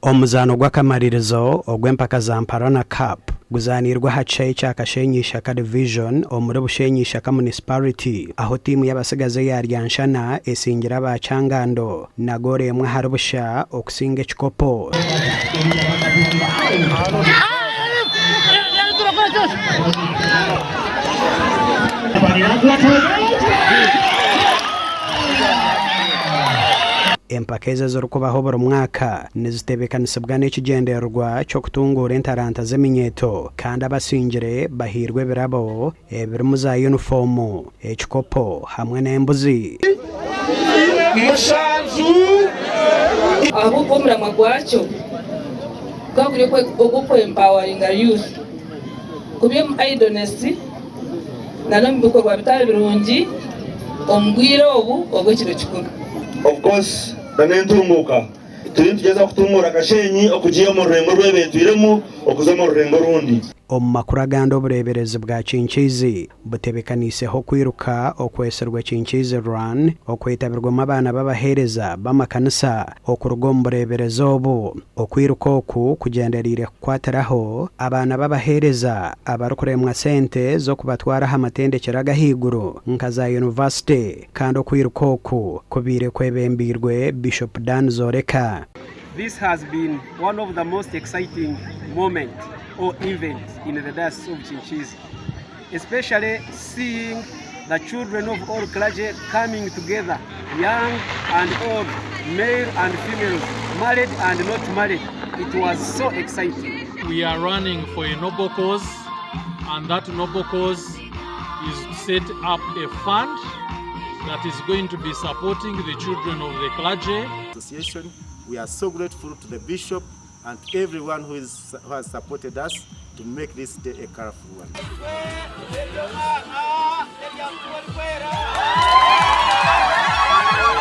Omuzaano gw'akamaririzo ogw'empaka za Mparana Cup guzaaniirwe aha kishaayi kya Kashenyi Ishaka Division omuri Bushenyi Ishaka Municipality ahu tiimu y'abatsigazi eya Ryanshana esingire aba Kyangando na goolo emwe ahari busha okusinga ekikopo. Empaka ezi ezirikubaho buri mwaka nizitebeekanisibwa n'ekigyendererwa ky'okutunguura entaranta z'eminyeeto kandi abasingire bahairwe ebirabo ebirimu za yunifoomu, ekikopo hamwe n'embuzi. Ahabw'okuba omuramwa gwakyo gukaba guri ogw'okwempoweringa youth kuba omu idleness na n'omu bikorwa bitari birungi omu bwire obu obw'ekiro kikuru. Of course na n'entunguuka. Turiyo nitugyezaho kutunguura Kashenyi okugiiha omu rurengo oru eba etwiremu okuza omu rurengo orundi. Omu makuru agandi obureeberezi bwa Kinkiizi butebekaniiseho okwiruka okwetsirwe Kinkiizi Run okwetabirwemu abaana b'abaheereza b'amakanisa okuruga omu bureeberezi obu. Okwiruka oku kugyendereire kukwatiraho abaana b'abaheereza abarikuremwa sente z'okubatwara aha matendekyero ag'ahaiguru nka za yunivasite kandi okwiruka oku kubaire kwebembeirwe Bishop Dan Zoreka. This has been one of the most exciting moment or event in the Diocese of Kinkiizi especially seeing the children of all clergy coming together, young and old, male and females, married and not married. It was so exciting. We are running for a noble cause and that noble cause is to set up a fund that is going to be supporting the children of the clergy. Association. We are so grateful to the bishop and everyone who, is, who has supported us to make this day a colorful one.